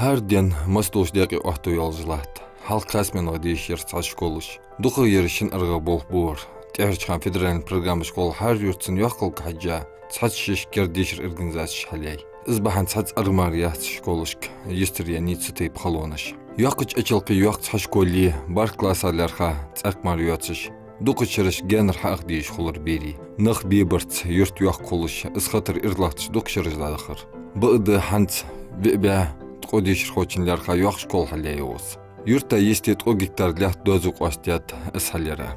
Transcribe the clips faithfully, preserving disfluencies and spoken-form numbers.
Арден массадолча даькъе оттаваь йолаш латт. Хьалха кхаь сменах дешаш яр цхьа школаш. ДукхагӀа яр шин аргӀагӀа болх бора. ТӀехьарча хана федеральни программа школа хьажа юртаца йоккхалга хьежжа, цхьацца шишка керда дешара организацеш хьалъяьй. Из бахьан цхьацца аргӀа мара яц школашка йистера яьннай цу тайпа халонаш. Йоккхача Ачалкхе йоккха цхьа школа я, бархӀ классах лаьрхӀа цхьаккха мара йоацаш. Дукхача шерашка гаьнара хьааха дезаш хулар берий. Нах бебарца юрт йоккха хулаш, из хатар иралатташ дукха шераш дӀадахар. Бакъда хӀанз виъ бӀаь ткъо дешархочунна лаьрхӀа йоккха школа хьалъяьй укхаза. Юрта йисте ткъо гектар лаьтта доазув къоастадаьд из хьалъяьра.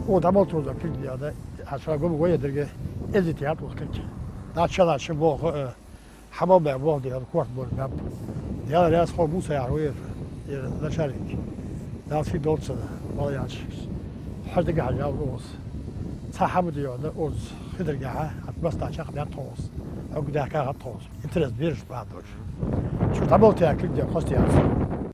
О, дӀаболтуза килдияда, хьа ша гом гоя дерге, эзди тият вахтарча. Начала ши болх, э, хьабал бе болх диял корт бор гап. Дела ряс хо Муса яхар вер, ер начальник. Дала фи долцана, вала яч. Хьаж дага хьажал оз. Цхьа хьама дийо да оз. Хидар гахьа, ат баста чакх бят хос. Хьог дахка хат хос. Интерес бирш бадош. Шу дӀаболтаяь килдия хост яц.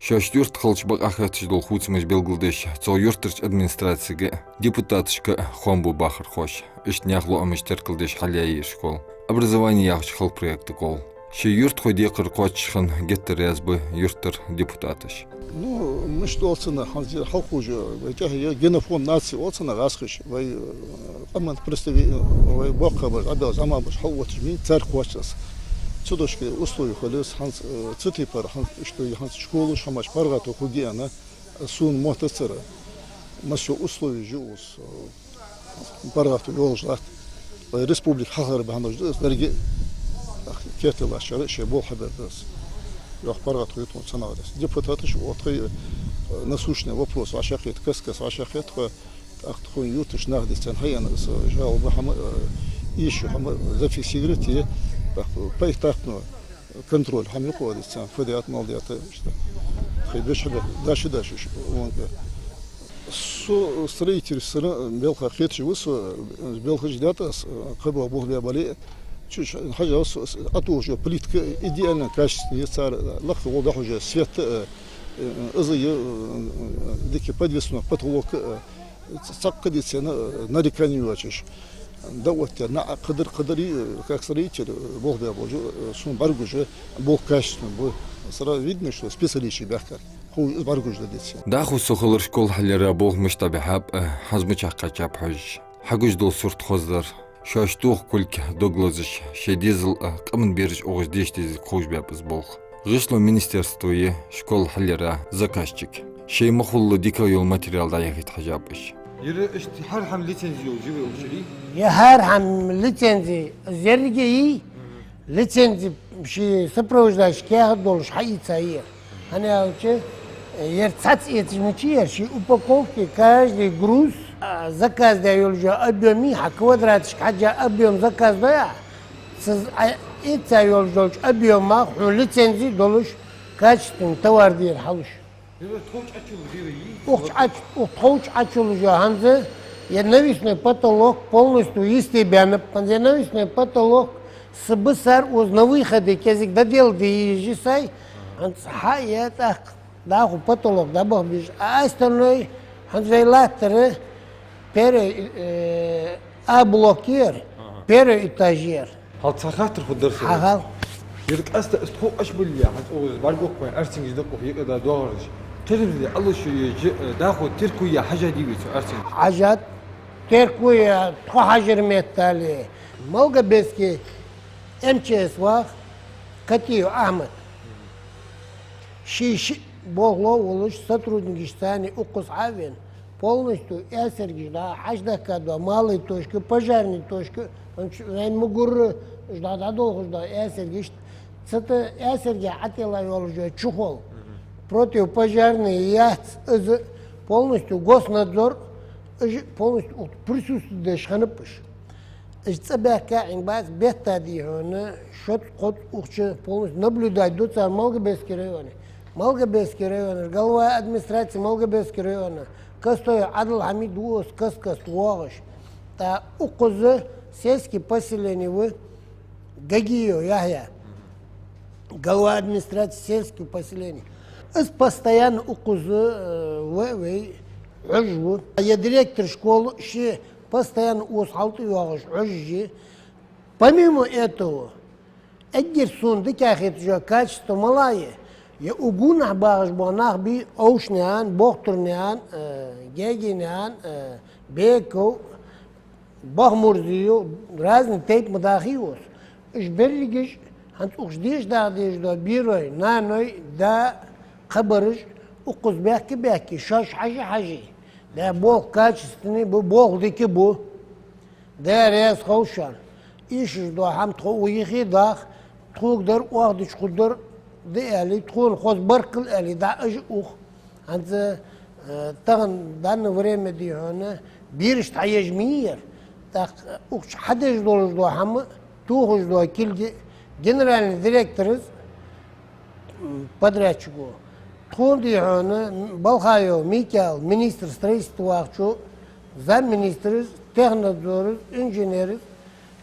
Шоашта юрта халча бакъахьа хеташ дола хувцамаш белгалдеш, цу юртарча администрацига, депутаташка хоам бу бахархоша. Иштта наьха лоӀамаш теркалдеш хьалъяьй ер школа. «Образование» яхача хала проекта гӀолла. Ший юртахой декхар кхоачаш хинна геттара раьза ба юртара депутаташ. Ну, мишта оал цунах, хӀанз ер хьалкхувш, вай тӀехьа я генофонд нации оал цунах гӀазкхаша, вай, э, къаман представи-, вай боккхагӀбараш, Ӏабел зӀамагӀбараш хьалотташ мин цар кхоачаш. Цу дошке условие хулес, хӀанз, э, цу тайпара, хӀанз, иштта, хӀанз школаш, хӀамаш паргӀато хургьяна, сона мотт цара. Массо условие жи ус, э, паргӀато йолаш латт. Вай республика хьалхара бахьанаш да, деррига кертелаш шера шоай болх хьабер да. Йоккха паргӀато ю тхона цунах дас. Депутаташ оттхай, э, насущный вопрос вӀашагӀкхета, каст-каста вӀашагӀкхета, тхо, тӀаккха тхона юртарча наха дийцад хьаяьнна, со жалоба хӀама, э, ишшу хӀама зафиксировать е, тӀаккха поэтапно контроль хӀама юкъе дийцад, фу даьд, мала даьд, иштта. Тхай беш хьабе, даши даши ш-, вонга. Со строитель сара белха кхеташ ва со, белхаш даьд аз, кхаба болх бе бале. Чу хьажа со, ӀотӀаухаш йола плитка идеально качественный я цар, лакха гӀолла дӀахьош йола свет, э, э, из я, э, дика подвесной потолок, э, цхьаккха дийцад, э, нарекани йоацаш. Да вот я, на, кхыдар, кхыдар, э, как строитель, э, болх бе болча, э, сона бӀаргагуш я, болх качественный ба. Сразу видно, что специалист баьхкар. Ху из бӀаргагуш да дийцад. ДӀахо со хилар школа хьалъяра болх мишта бихьаб, э, хӀанз мичахьа кхаьчаб хьожаш. Хьагуш дола сурт хоздар. Шоаш тоха кулг дог лазаш, шоай дезал, э, къаман бераш укхаза деша дезилга ховш баьб из болх. ГӀишлон министерстве я школа хьалъяра заказчик. Шоай ма хулла дика йола материал дӀаяхийта хьежаб уж. Ер иштта хӀара хӀама лицензи йолаш я вай укх шера? Ер хӀара хӀама лицензи, из еррига я, лицензи ший сопровождающий каьхат долаш хьаийца я. ХӀана аьлча, ер цхьацца эцаш ма яц ер, ший упаковке каждый груз, а, заказ даь йолаш йола объём я, хьа квадраташка хьежжа объём заказ дой Ӏа, цу, а, эца йолаш долча объёмах хьона лицензи долаш качественный товар дера хьалуш. Укх чу Ӏач-, укх тхов чу Ӏачуллуш я хӀанз, ер навесной потолок полностью йисте баьннаб. ХӀанз ер навесной потолок са бисар укхаза на выходе кӀезига доделать де езаш я сай. ХӀанз хьа я тӀаккха дӀахо потолок дӀабаха безаш. А остальной хӀанз вай латтар первый, э, А блок я ер, первый этаж я ер. Хьал цхьа хаттар хургдар сона. Хьахьал. Ер къаьстта из тхов Ӏочубиллалехь, хӀанз укхаза бӀаргагу-кх вайна, арцангаш да-кх укхаза юкъе да доагӀараш. Теркам де Ӏалашо йича, э, дӀахо терко е хьажа дий вай цу арцангашта? Хьажад. Терко е тхо хьажара меттел. Малгобекский М Ч С вах Катиев Ахьмад. Ший шиъ болхло волаш сотрудникаш царна укхаза хьа а вена, полностью Аьсаргаш дӀа хьачудахка дола малый точка, пожарный точка, вайна ма гурра, уж дӀа дӀадолхаш дола Аьсаргаш. Цу тӀа Аьсаргахь ӀотӀайилла йолаш йола чухол. Противопожарный яц из, полностью госнадзор, уж полностью укх присутствовать деш хиннаб уж. Уж цӀабаьхка Ӏийна бац, бетта дий хьона, шозза-кхозза укх чу полностью наблюдать ду цар Малгобекский районе. Малгобекский районера, глава администрации Малгобекский района, Костоев Ӏадал-Хьамид ва из каст-каста воагӀаш. ТӀа укхаза сельский поселени ва Гагиев Яхья, глава администрации сельского поселения. Из постоянно укхаза, э, ва вай Ӏож ва. Ер директор школы ши постоянно укхаза хьалтӀайоагӀаш Ӏожаш я. Помимо этого, эггара сона дикагӀа хеташ йола качество малагӀа я, Е угунахь бахаш бола нах бий, Овшанаькъан, Бохтурнаькъан, э, Гегинаькъан, э, Беков, Бахмурзиев, разный тайпа ма дахий оцу. Уж берригаш хӀанз укхаза дешаш даха дезаш дола берой, наной, да, кхабараш, укхаза баьхка-баьхка, шоаш хьажа-хьажа. Да, болх качественный бу, болх дика бу. Да, раьза хов шоана. Ийшаш дола хӀама тхо укх юхе даха, тхога дар, оаха дича хургдар да аьле, тхона хоза баркал аьле, дӀа уж ух. ХӀанз, э, тахан данное время дий хьона, бераш тхьаеш ма йий ер. ТӀаккха укхаза хьадеш долаш дола хӀама, тохаш дола кулг генеральный директорас, м, подрядчико. Тхона дий хьона Балхаев Микаил, министр строительства вахачо, замминистрас, технадзорас, инженерас,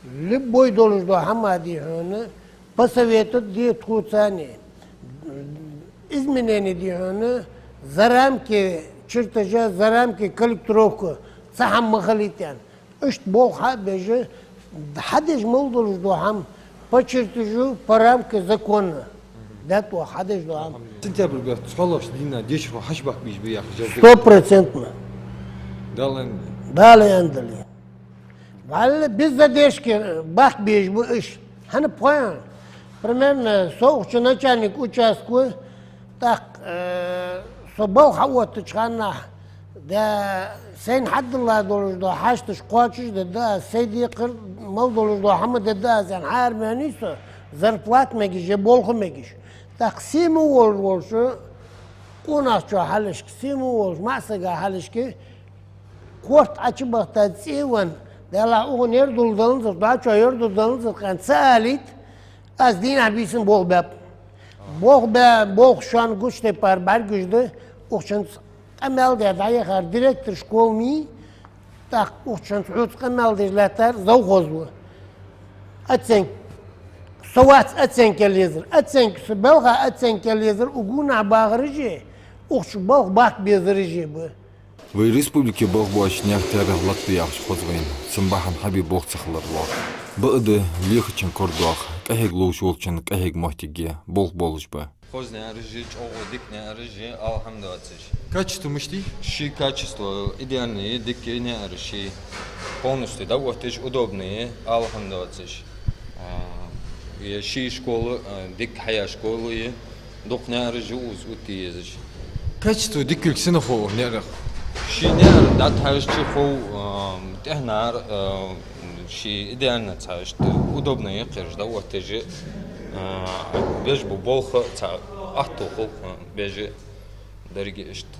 любой долаш дола хӀама дий хьона, посоветовать де тхоца. Изменение дий хьона, за рамки чертежа, за рамки корректировка, цхьа хӀама ма хилийта аьнна. Иштта болх хьа а беш, хьадеш мел долаш дола хӀама по чертежу, по рамке закона. Даьтта оаха хьадеш дола хӀама. Сентябрь бетта цхьоаллагӀча дийнахьа дешархой хьачубаккха безаш ба яхаш жер. Сто процентов. Дала аьнна дале. Дала аьнна дале. Валлахӏи, без задержки баккха безаш ба уж. ХӀана пхоьан? Примерно, со укхаза начальник участка ва, тӀаккха, э, со балха хьаоттача хана, да, сайна хьадалла долаш дола хьашташ кхоачашдергда аз, сай декхар мел долаш дола хӀама дергда аз, аьнна, хьаармаьннай со, зарплата мегаш, е болх мегаш. ТӀаккха сий ма волаш волча къонахчо хьалхашка, сий ма волаш маӀа сага хьалхашка, корта Ӏочубахийта цӀи а венна, Даьллахь, укхунна ярдула даланзар, дӀачо ярдула даланзар, кхаьн ца алийта, аз дийнахьа-бийсанна болх баьб. Болх баь, болх шоана гуча тайпара бӀаргагуш да, укхаза къамаьл даь дӀаяхар директор школы ма йий, тӀаккха укхаза хьоца къамаьл деш лаьттар завхоз ва. Оценка. Со вац оценка яла езар. Оценка, со балха оценка яла езар, угунахь бахараш а, укхаза балха баккха безараш а ба. Вай республике болх боацача наьха таьрахь лакхбе яхаш хоза вайна, цун бахьан хьабе болх ца хилар лоархӀ. Бакъда, лехачун кара доагӀа, къахьега ловш волчун къахьега моттиге болх болаш ба. Хоза наӀараш я, чӀоагӀа дика наӀараш я, алхьамдулиллахӀ. Качество мишта я? Ший качество идеальный я, дика я наӀараш ший. Полностью дӀаотташ, удобный я, алхьамдулиллахӀ. А, е ший школа, а, дика хьаяь школа я. Дукха наӀараш я укхаза оттае езаш. Качество дика йилга сенах хов наӀарах? Ший наӀар дӀатӀахьежача хов, а, тӀехьа наӀар, а, ший идеально цхьа иштта удобно я кхераш дӀаотташ, а, беш ба болх цхьа аьттув хул, а, беш деррига иштта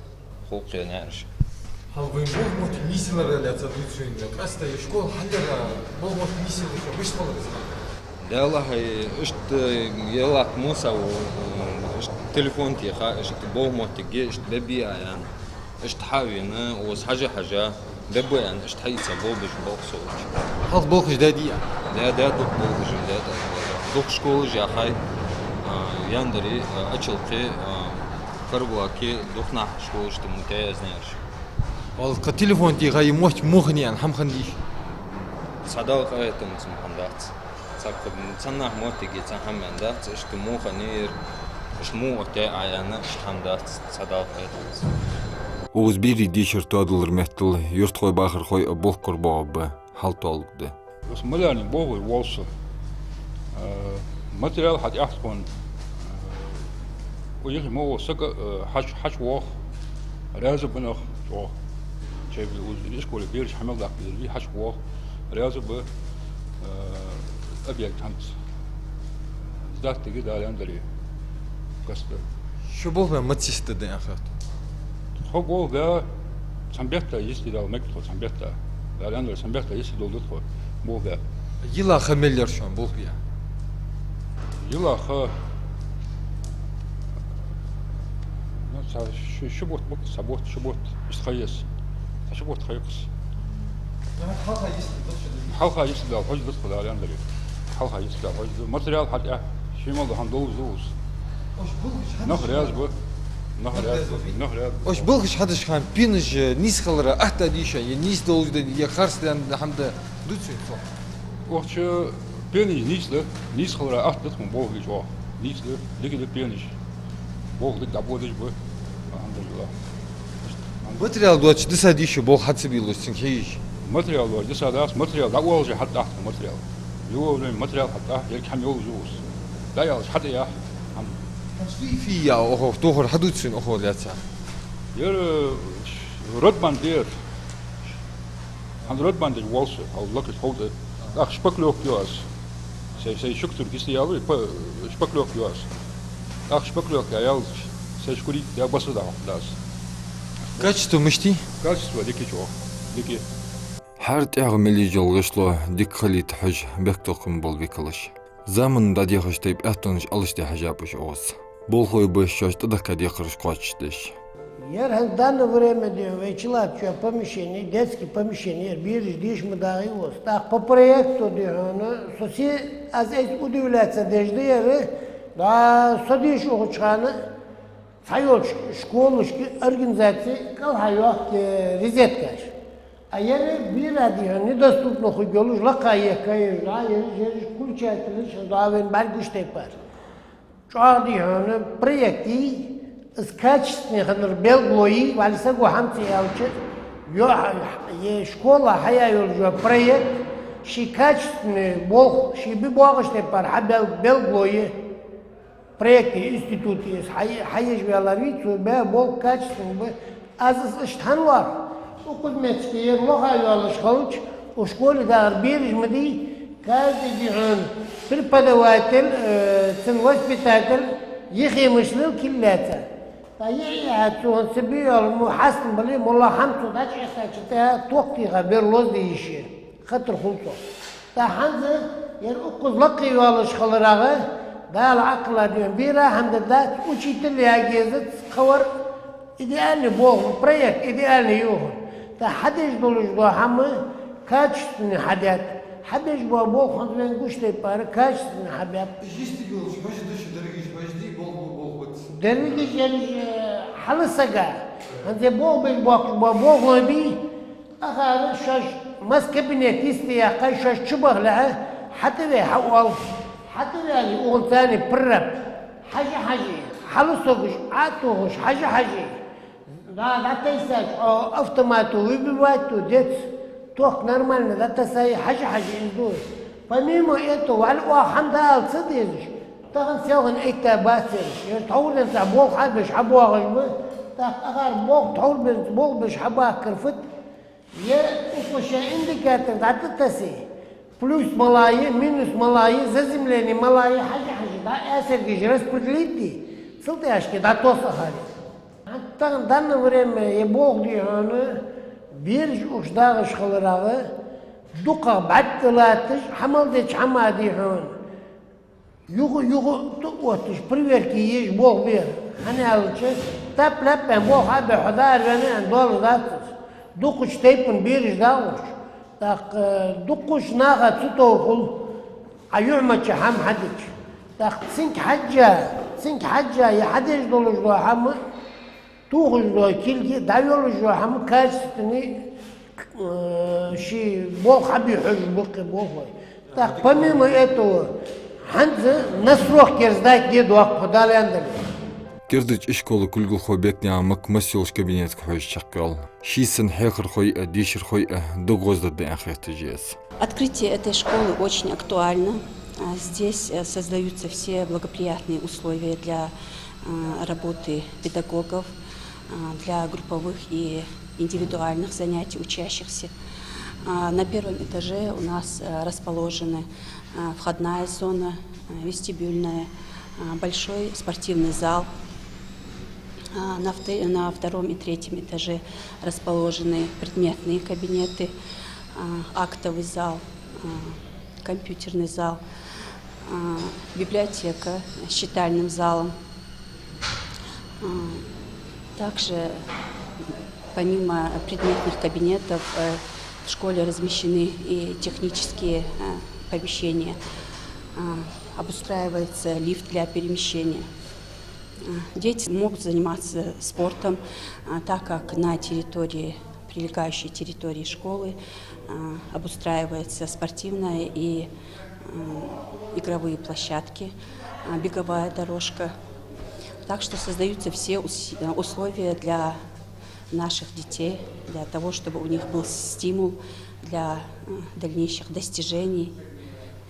хул кхы наӀараш. Хьал вай болх мотт нийсъялара лаьца дувц вайна, къаьстта е школа хьалъяра болх мотт нийсъялар мишта хилар из? Даьллахь, иштта, е латта Муса ва, иштта телефон теха, иштта болх моттиг я, иштта бебиа ян, иштта хьавена, укхаза хьажа-хьажа, бебиа ян, иштта хьаийца болх беш болх со укхаза. Хьалха болхаш даьдий? Да, да, дукха болхаш даьд. Дукха школаш яхай, а, Яндаре, а, Ачалкхе, а, Карабулаке, дукха наха школашта мо тӀа яздаьраш. Валлахӏи, кхы телефон тӀа хьа е мотт муха ян хӀама хиннадий? Цхьа Дала къахетамца мо хӀама дац. Цхьаккха цхьаннахьа моттиге цхьа хӀама ян дац, иштта муха яр, иштта мо оттаяь ян, иштта хӀама дац, цхьа Дала къахетамца. Укхаза берий дешар тоадалара меттала юртахой, бахархой а болх кара боагӀаргба, хьалтӀадоалларгда. Ас малярни бохуй волса. Э, материал хьатӀехьа тхона, э, у яхи мо сага, э, хьач-, хьачувоагӀа, раьза ба нах чӀоагӀа. Чай бу уз ишколе бераш хьа мел даккха безар, хьачувоагӀа, раьза ба, э, объект хӀанз. Сдать дергда Дала аьнна дале. Каста. Шо болх баь маца йисте да аьнна хет? Тхо болх баь цхьан бетта йисте дала мег тхо, цхьан бетта. Дала аьнна дале, цхьан бетта йисте долаш да тхо болх баь. Йила ха мел яр шоана болх баь? Йила ха, ну, цхьа ши, ши бутт ба-кх, цхьа бутт, ши бутт, иштта ха я из. Цхьа ши бутт ха я-кх из. Хьалха йисте дала хоза да тхо, Дала аьнна дале. Хьалха йисте дала хоза да. Материал хьатӀехьа, ший мел дола хӀама долаш да укхаза. Нах раьза ба. Нах раьза ба. Нах раьза ба. Оаш болхаш хьадеш хана пенаш, э, нийса хилара атта дий шоана, е нийса долаш да, е харц да аьнна хӀама да дувц вайна цох? Укхаза пенаш нийса да, нийса хилара атта да тхона болх бе чӀоагӀа. Нийса да, дика да пенаш. Болх дика дӀабодаш ба, алхьамдулиллахӀ. Материал доацаш дисад йиш я болх хьа ца бийллаш, цунга хьежаш? Материал доацаш дисад аз, материал дӀаоалаш хьатӀадахьа материал. Любой время материал хьатӀадахьа, еррига хӀама йолаш я укхаза. ДӀаяьлча хьатӀаяхь хӀама. Фий, фий я оаха, тохар хьадувцаш оаха лаьца? Ер, э, Родман да ер. ХӀанз Родман деш воал со, хьал лакхаш ховда. ТӀаккха шпаклёвка ю аз. Сай, сай шуктур кисти ялу, па-, шпаклёвка ю аз. ТӀаккха шпаклёвка яьлча, сай шкурик я баса дӀахьокхаргда аз. Качество мишта я? Качество дика я чӀоагӀа. Дика я. ХӀара тӀехьагӀа мел йолаш йола гӀишло дика хилийта хьожаш бехктокхам бола викалаш. Заман дӀадехаш тайпа аьттонаш алашде хьежаб уж укхаза. Болхлой ба шоаш тӀадехка декхараш кхоачашдеш. Ер хӀанз данное время дий хьона вай чулоацача помещени, детский помещени, ер бераш деша ма дагӀий укхаза. ТӀаккха по проекту дий хьона, со се, аз айса удивляться деш да ер, да, со деша ухача хана, цхьайолча школашка организаци кӀалхьайоахк, э, розеткаш. А ер бера дий хьона недоступно хургйолаш лакха ехка ераш, а, ераш, ераш включателаш, да, вайна бӀаргагуш тайпара. ЧӀоагӀа дий хьона проект я, из качественни хиннар белгало я, валли саго хӀама ца аьлча, йо-, е школа хьаяь йолаш йола проект, ший качественни болх, ший бе боагӀаш тайпара хьабел-, белгало я. Проекти институти из хьай-, хьаеш ваьлар вий, цо баь болх качественни ба. Аз из иштта хӀана лоархӀ? Укхаза моттиге ер лоха йолаш хилча, укх школе дагӀар бераш ма дий, каждый дий хьона преподаватель, э, цун воспитатель, йихемаш лел кулгаца. ТӀаккха йихье яхьа цо хӀанз ца бе йола мо хьастам бале, моллагӀа хӀама цо дӀачуэхтачул тӀехьа тохкийха бер лозаде йиш я. Хатар хул цох. ТӀаккха хӀанз ер укхаза лакхе йолаш хиларах, Дала Ӏакхалла дий хьона, бера хӀама да дац, учитель я гезац, кхывар идеальный болх ба, проект идеальный я хьона. ТӀаккха хьадеш долаш дола хӀама качественни хьадаьд. Хьабеш бола болх хӀанз вайна гуш тайпара качественни хьабаьб. Уж йисте болаш хьожаш да шо, дерригаш хьожаш дий, болх ба, болх бац? Дерригаш ераш, э, хьалсага. ХӀанз ер болх беш боахкаш бола болхлой бий, акхар шоаш масса кабинет йисте яьккхай, шоаш чубахалехьа, хьатӀаве хьаоал. ХьатӀаваьле, укхун царна прораб. Хьажа-хьажий, хьалсагаш Ӏотохаш, хьажа-хьажий. Да, дӀатайсача, о, автомато выбивать ду, дец. Тохка нормально дӀатасай, хьажа-хьажий из ду. Помимо этого, валли оаха хӀама дӀаала ца дезаш, тахан селхан эттабац ераш. Ераш тхьовра денз болх хьабеш хьабоагӀаш ба, тӀаккха акхар болх тхьовра денз болх беш хьабахкар фуд? Е укхо шоай индикатор дӀатасай, плюс малай, минус малай, заземление малай, хьажа-хьажий, дӀа аьсаргаш распределить дий, цул тӀехьашка дӀатосс акхар. ХӀанз тахан данное время е болх дий хьона, бераш ухаш дагӀаш хиларах, дукхагӀа бӀарг тӀа латташ, хьа мел деча хӀаман дий хьона. Юха, юха тӀаотташ, проверки еш болх бер. ХӀана аьлча, тап-лап аьнна болх хьабе хьо дӀаараваьнна аьнна долаш дац из. Дукхача тайпан бераш дагӀаш. ТӀаккха, э, дукхача наха цу товр хул, Ӏа юхьмача хӀама хьадича. ТӀаккха цунга хьежжа, цунга хьежжа е хьадеш долаш дола хӀама, тохаш дола кулг, дӀайолаш йола хӀама качественни, э, ший болх хьабе хьожаш ба-кх болхлой. ТӀаккха помимо этого, хӀанз на срок кер сдать де доахк хьо, Дала аьннадале. Кердача ишкола кулгалхо Бекнаькъан Мак масса йолча кабинетага хьежаш чакхйоал. Ший санна хьехархой а, дешархой а дог гӀоздаьд аьнна хеташ я из. Открытие этой школы очень актуально. А, здесь, э, создаются все благоприятные условия для, а, работы педагогов, а, для групповых и индивидуальных занятий учащихся. А, на первом этаже у нас, э, расположены, а, входная зона, а, вестибюльная, а, большой спортивный зал. А, на вто-, на втором и третьем этаже расположены предметные кабинеты, а, актовый зал, а, компьютерный зал, а, библиотека с читальным залом. А, также, помимо предметных кабинетов, э, в школе размещены и технические, э, помещения. А, обустраивается лифт для перемещения. А, дети могут заниматься спортом, а, так как на территории, прилегающей территории школы, а, обустраивается спортивная и, м, игровые площадки, а, беговая дорожка. Так что создаются все ус- э, условия для наших детей, для того, чтобы у них был стимул для э, дальнейших достижений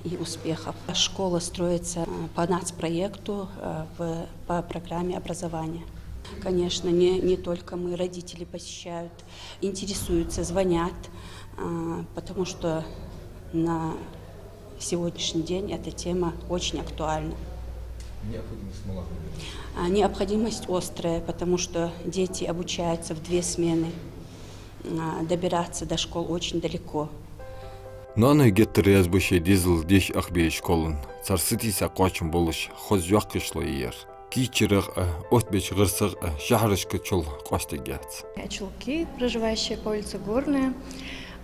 и успехов. Школа строится э, по нацпроекту э, в- по программе образования. Конечно, не, не только мы, родители посещают, интересуются, звонят, э, потому что на сегодняшний день эта тема очень актуальна. Необходимость мала? А, необходимость острая, потому что дети обучаются в две смены. А, добираться до школ очень далеко. Ноаной геттара раьза ба ший дезала деша ах бе школан. Цар сатийса кхоачам болаш хоза йоккхашло яр. Кийчъярах а, оттабеча гӀирсах а шахьарашка чул къоастаргьяц. Чулки, проживающая по улице Горная,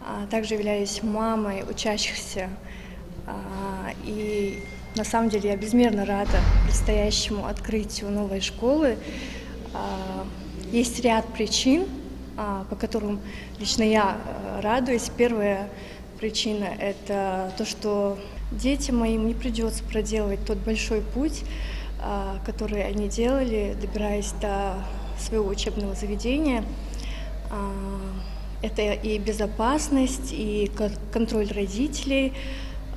а, также являюсь мамой учащихся. А, и на самом деле я безмерно рада предстоящему открытию новой школы. А, есть ряд причин, а, по которым лично я э, радуюсь. Первая причина — это то, что детям моим не придется проделывать тот большой путь, а, который они делали, добираясь до своего учебного заведения. А, Это и безопасность, и ко- контроль родителей.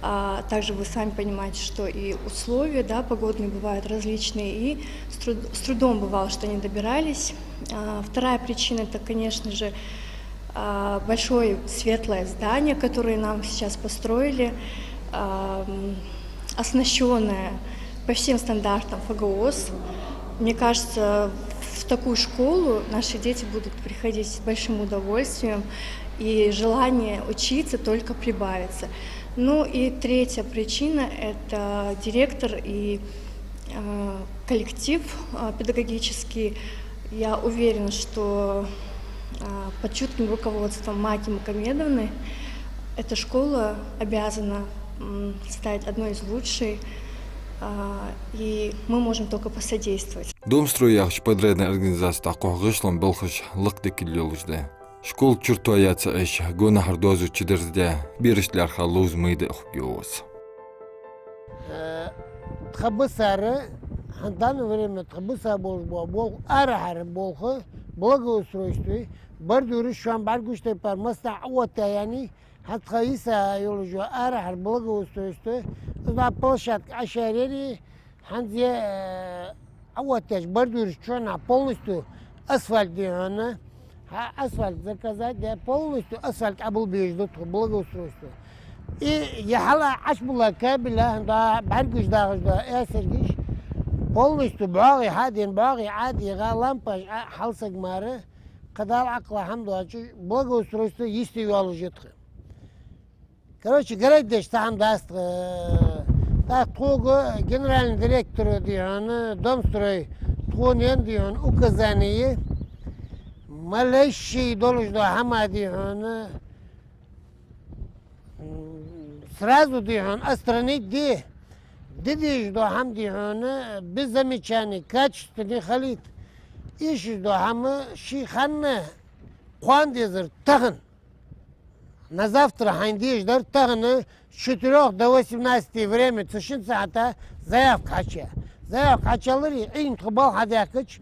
А также вы сами понимаете, что и условия, да, погодные бывают различные, и с труд- с трудом бывало, что они добирались. А, Вторая причина — это, конечно же, а, большое светлое здание, которое нам сейчас построили, а, м, оснащённое по всем стандартам ФГОС. Мне кажется, в такую школу наши дети будут приходить с большим удовольствием, и желание учиться только прибавится. Ну и третья причина — это директор и э, коллектив э, педагогический. Я уверена, что э, под чутким руководством Маки Мукамедовны эта школа обязана м, стать одной из лучших, а, и мы можем только посодействовать. Домстрой яхача подрядни организаци тӀакхухь гӀишлон балхаш лакхдекилла йолаш да. Школа чуртояца айша гонахьара дозу чудерзаде, бераш лаьрхӀа ловза майда а хургйолаш. Э, тха бисара, хӀанз данное время тха биса болаш бола болх, арахьара болх, благоустройство, бордюраш шоана бӀаргагуш тайпара массанахьа Ӏооттаяьй, хӀанз тха йиса йолаш йола арахьара благоустройство, из площадка Ӏошарари, хӀанз е, э, Ӏооттаяьча бордюрашта шоана полностью асфальт, дий хьона, хьа асфальт заказать даь, полностью асфальт Ӏобилла безаш да тхо благоустройство. И е хьала Ӏочубилла кабель, хӀанз бӀаргагуш дахаш дола эсаргаш, полностью бӀоагӀий хьадена, бӀоагӀий ӀодийгӀа, лампаш Ӏо-, хьалсаг мара, кхы Дала Ӏакхалла хӀама доацаш, благоустройство йисте йоаллаш я тха. Короче, гаргадеш цхьа хӀама дац тха. ТӀаккха тхога генеральный директора, дий хьона, Домстрой, тхона енна, дий хьона, указани, малейший долаш дола хӀама, дий хьона, м, сразу, дий хьона, отстранить де, де дезаш дола хӀама, дий хьона, без замечаний, качественно хилийта. Эшаш дола хӀама ший хана кхоана дезар тахан. На завтра хьайна дезаш дар тахан с четырёх до восемнадцати время, цу шин сахьата заявка хьачуяь. Заявка хьачуяларе, Ӏийна тхо балха хьадаьхкача,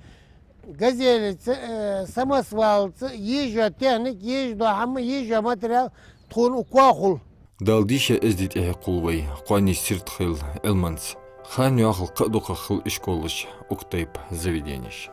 газелица, э, самосвалца, еза йола техника, езаш дола хӀама, езаш йола материал тхона укхаза хул. Дала дийша эздий тӀехье кхувл вай, кхоане сирта хийла Ӏилманца. Ханна йоахал кхы а дукхагӀа хила ишколаш укх тайпа заведенеш.